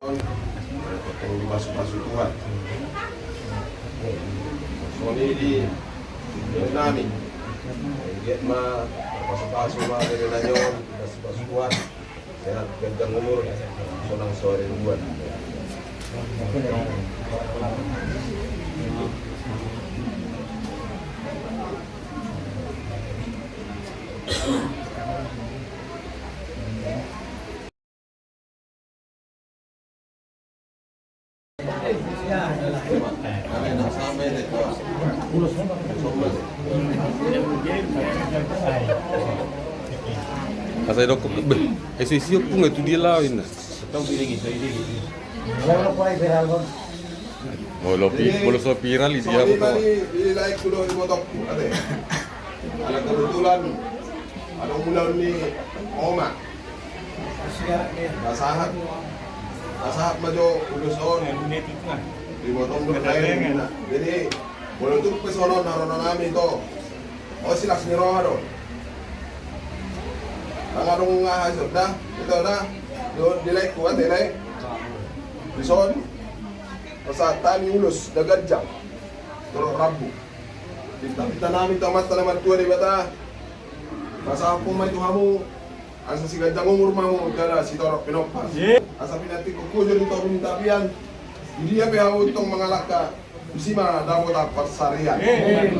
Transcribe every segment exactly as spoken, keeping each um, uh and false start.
Dipasupasu Tuhan. Songon i di nami. Giat ma pasupasu ma bere nami on, dipasupasu Tuhan. Sehat, ganjang umur, sonang sahari dua. Asa didok, beh, isi-isi ompung itu dia lah, ini. Molo pi-, molo so viral, dia apa? Di, di like kulo di motor. Ada kebetulan ada bulan ni Oma. Pasahat, pasahat ma jo ulos on. Di botong do lain. Jadi molo tung pe songon na roha nami to, o, silas ni roha do. Tangga dong nga hasil da, itu da. Di like kuat, di like. Di son pasahat nami ulos na ganjang. Torop rambu. Pinta-pinta nami tu Amanta na martua Debata. Pasahat ma i tu hamu. Asa siganjang umur ma hamu jala sitorop pinompar. Asa pinantikkon ho jo di toru ni tapian. Di dia pe hamu tong mangalangka, disi ma dapotan parsarian.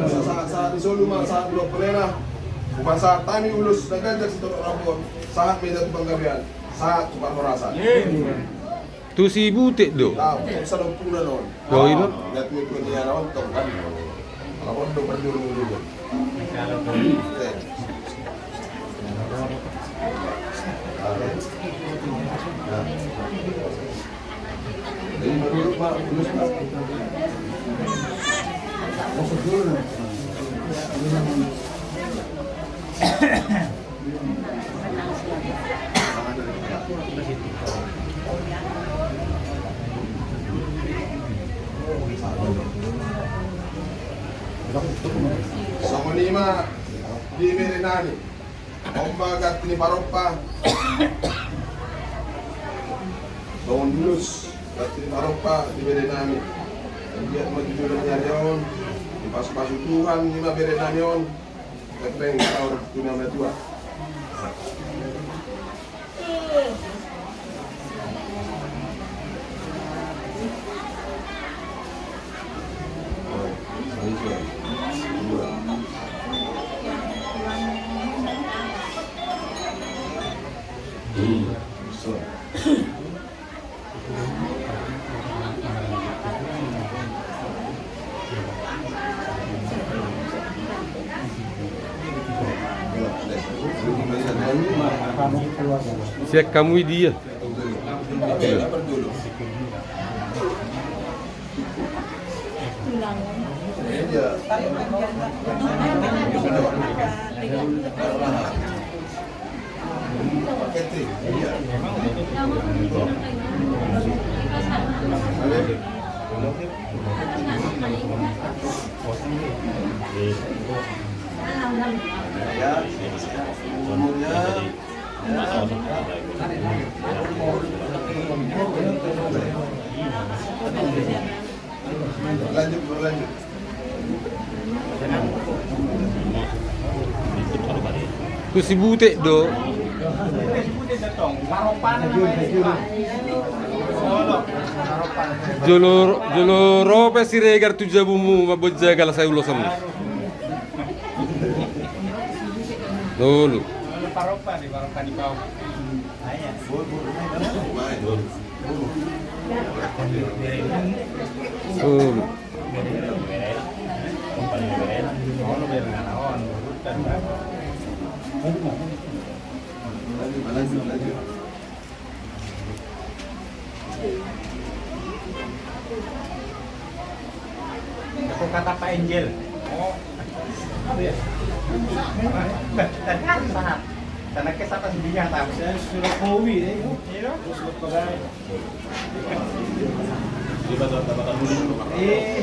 Asa sahat-sahat ni solu ma sahat ni dohot bonena. Hupasahat hami ulos na ganjang sitorop rambu on. Sahat ma hita tu panggabean, sahat tu parhorasan. Tu si Butek do. Tahu, sadompungna on. Oh, i do. Dia tua-tua ni anak on tong kan. Anak on do parjolo dulu. Jadi menurut Pak, terus Pak. Masuk dulu. Songon i ma di bere nami. On ma ganti ni parompa. Songon ulos ganti ni parompa di bere nami. Anggiat ma di jolo ni ari on dipasupasu Tuhan i ma bere nami on. Hepeng saur tu na matua. Sian hamu i dia. Lanjut, lanjut. Tu si Butek do. Jolo, jolo ro pe Siregar tu jabumu mamboan jagal sai ulos on. Dulu. Dulu. Aku kata Pak Angel. Oh. Apa ya? Tadi kan sahat. Karena ke siapa sendirinya tahu. Saya sudah kowi, eh. Iya. Terus berpegang. Eh.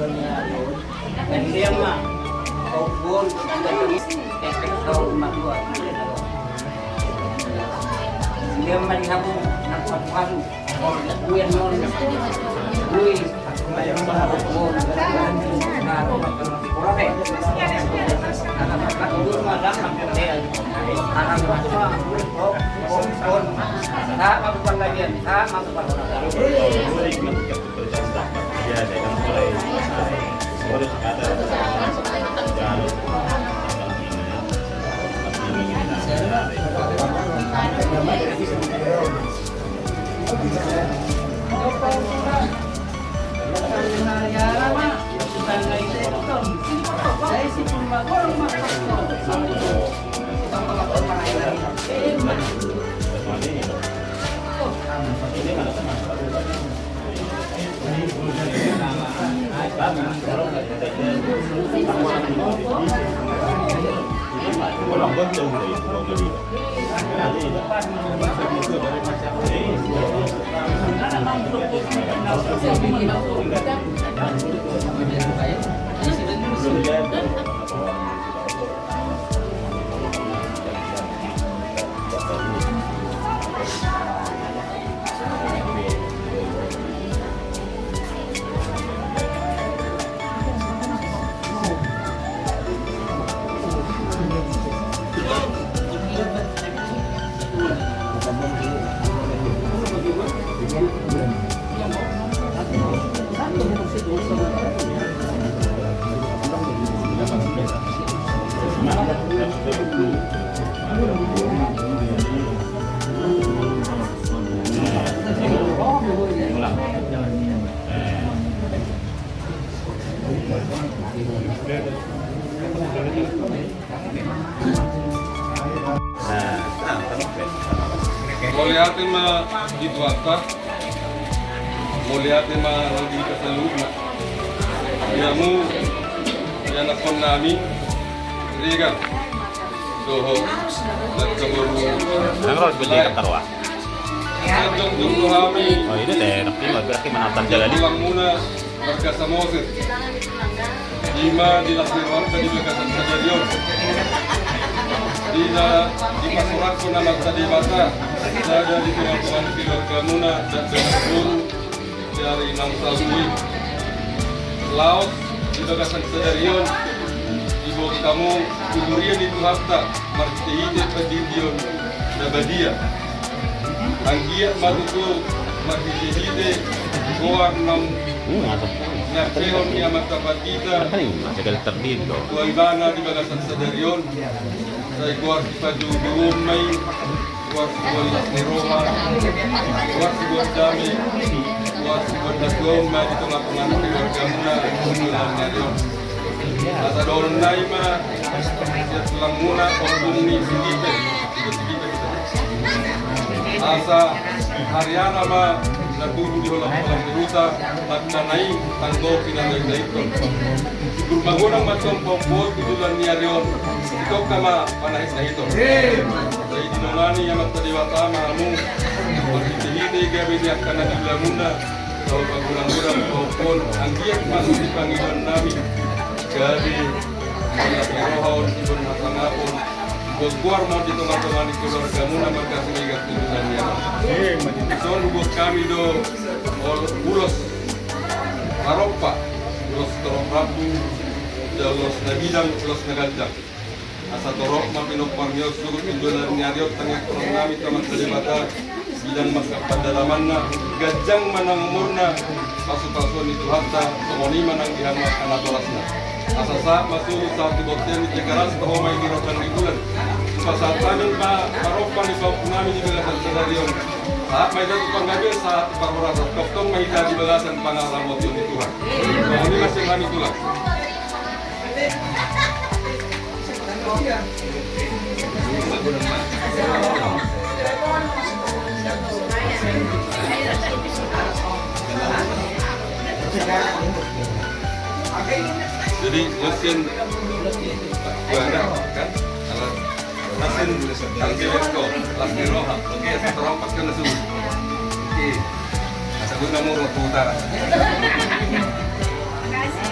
Mauliate ma di Tuhanta, mauliate ma di hita saluhutna. Di hamu ianakhonnami, Regar dohot nang kaboru. Nang ro beli kata roa. Sanjong jong do hami. Oh, ini deh, tapi nggak gerak di mana tanda tadi. Tulangmuna marga Samosir. Ima di las ni rohanta di bagasan sadari on. Di na dipasorangkon Amanta Debata sada di tongatonga ni keluargamuna dan dengan boru dari Nang Salsui. Laos di bagasan sadari on diboan hamu tu huria ni Tuhanta marhitehite pandidion na badia. Anggiat ma tutu marhitehite goar na Hmm, mantap. Nangkehon ni amanta pandita, tua ibana di bagasan sadari on, sai goar sipajuhujungon ma i, goar siboan las ni roha, goar siboan dame, goar siboan hatuaon ma di tongatonga ni keluargamuna di joloan ni ari on. Asa dohonon nami ma sian tulangmuna, ompung ni Sidipe, Sidipe, Sidipe. Asa hariana ma na tubu di holang-holang ni huta, mangkana i tanggo pinanahit-nahiton. Simbur magodang ma tong pahompu tu joloan ni ari on, sitongka ma panahit-nahiton. Sai dinongani amanta Debata ma hamu, marhite-hite gabe ni angka na niulamuna, saur magodang-godang pahompu on, anggiat ma songon i pangidoan nami, gabe siboan las ni roha on, siboan hasangapon, goar-goar ma on di tongatonga ni keluargamuna, marga Siregar tu joloan ni ari on. Dison huboan hami do ulos parompa, ulos torop rambu, jala ulos na bidang, ulos na ganjang. Asa torop ma pinomparmi on suhut tu joloan ni ari on, tangiangkon nami tu amanta Debata, bidang ma angka pandalamanna, ganjang ma nang umurna, pasu-pasuon ni Tuhanta, songon i ma nang di hamu angka natorasna. Asa sahat ma suhut sahat tu bontean ni Tigaras, toho ma i di rondang ni bulan. Hupasahat hami ma parompa ni pahompu nami di bagasan sadari on. Sahat ma hita tu panggabean, sahat tu parhorasan, tongtong ma hita di bagasan pangaramotion ni Tuhan. Songon i ma sian hami, Tulang. Jadi, mesin juara, kan? Alat mesin tangki lekko, las ni roha. Oke, terompak ke lesu. Oke. Asa guna murung tu utara.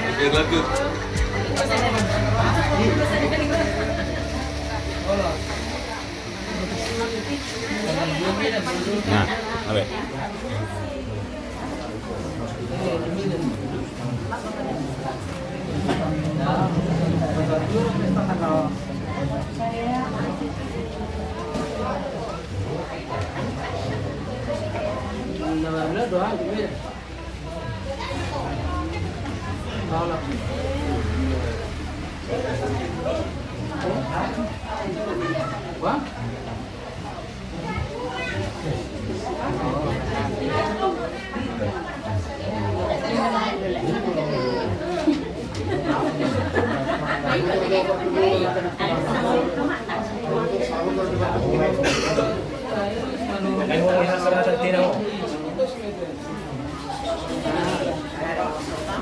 Oke, lanjut. Nah, abe.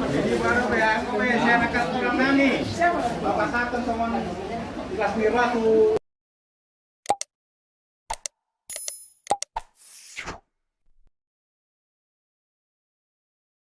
Jadi baru be, aku be, sian angka tulang nami. Bapak satu sama las ni roha tu